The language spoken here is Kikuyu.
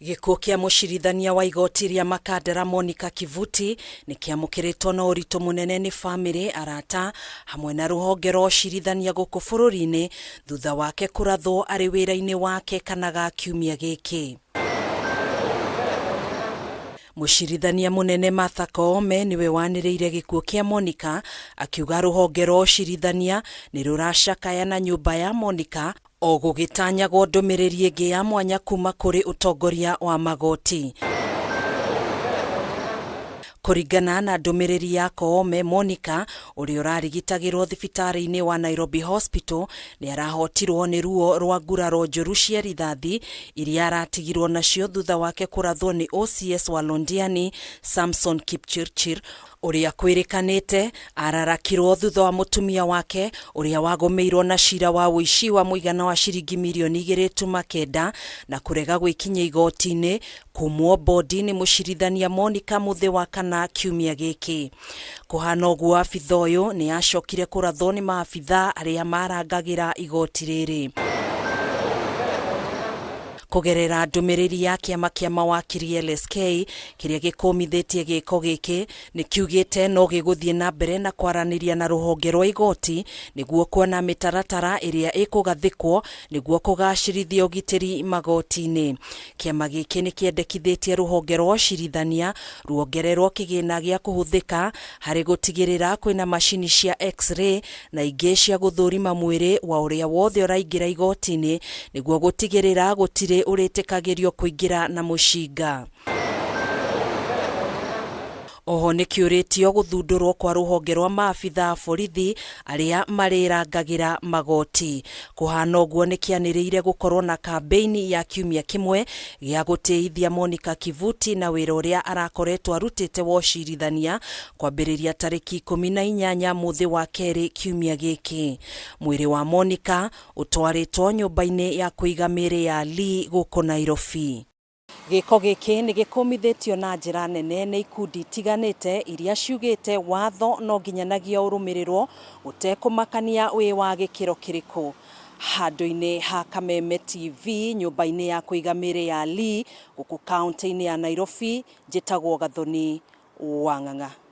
Gĩkuũ kĩa mũcirithania wa igoti rĩa Makandara Monica Kivuti nĩ kĩamũkĩrĩtwo na ũritũ mũnene nĩ bamĩrĩ, arata hamwe na rũhonge rwa ũcirithania gũkũ bũrũri-inĩ thutha wake kũrathwo arĩ wĩra-inĩ wake kana ga kiumia gĩkĩ. Mũcirithania mũnene Martha Koome nĩwe wanĩrĩire gĩkuũ kĩa Monica akiuga rũhonge rwa ũcirithania nĩ rũracakaya na nyũmba ya Monica o gũgĩtanyagwo ndũmĩrĩri ĩngĩ ya mwanya kuma kũrĩ ũtongoria wa magoti. Kũringana na ndũmĩrĩri ya Koome, Monica ũrĩa ũrarigitagĩrwo thibitarĩ-inĩ wa Nairobi Hospital nĩ arahotirwo nĩ ruo rwa nguraro njũru cia rithathi iria aratigirwo nacio thutha wake kũrathwo nĩ OCS wa Londiani Samson Kipchirchir ũrĩa kwĩrĩkanĩte ararakirwo thutha wa mũtumia wake ũrĩa wagũmĩirwo na cira wa ũici wa mũigana wa ciringi mirioni 2.9 na kũrega gwĩkinyia igoti-inĩ kumwo bodi nĩ mũcirithania Monica mũthĩ wa kana kiumia gĩkĩ. Kũhana ũguo abitha ũyũ nĩ acokire kũrathwo nĩ maabitha arĩa marangagĩra igoti rĩrĩ. Kũgerera ndũmĩrĩri ya kĩama kĩa mawakiri LSK kĩrĩa gĩkũmithĩtie gĩko gĩkĩ nĩ kiugĩte no gĩgũthiĩ na mbere na kwaranĩria na rũhonge rwa igoti nĩguo kuona mĩtaratara ĩrĩa ĩkũgathĩkwo nĩguo kũgacĩrithia ũgitĩri magoti-inĩ. Kĩama gĩkĩ nĩ kĩendekithĩtie rũhonge rwa ũcirithania ruongererwo kĩgĩna gĩa kũhũthĩka harĩ gũtigĩrĩra kwĩna macini cia X-ray na ingĩ cia gũthũrima mwĩrĩ wa ũrĩa wothe ũraingĩra igoti-inĩ nĩguo gũtigĩrĩra gũtirĩ ũrĩtĩkagĩrio kũingĩra na mũcinga. Oho nĩkĩũrĩtio gũthundũrwo kwa rũhonge rwa maabitha a borithi arĩa marĩrangagĩra magoti. Kũhana ũguo nĩkĩanĩrĩire gũkorwo na kambĩini ya kiumia kĩmwe gĩa gũtĩithia Monica Kivuti na wĩra ũrĩa arakoretwo arutĩte wa ũcirithania kwambĩrĩria tarĩki 18 mũthĩ wa kerĩ kiumia gĩkĩ. Mwĩrĩ wa Monica ũtwarĩtwo nyũmba-inĩ ya kũiga mĩĩrĩ ya Lee gũkũ Nairobi. Gĩko gĩkĩ nĩ gĩkũmithĩtio na njĩra nene nĩ ikundi itiganĩte iria ciugĩte watho no nginyanagia ũrũmĩrĩrwo gũtekũmakania wĩ wa gĩkĩro kĩrĩkũ. Handũ-inĩ ha Kameme TV nyũmba-inĩ ya kũiga mĩĩrĩ ya Lee gũkũ kaũntĩ-inĩ ya Nairobi, njĩtagwo Gathoni Wang'ang'a.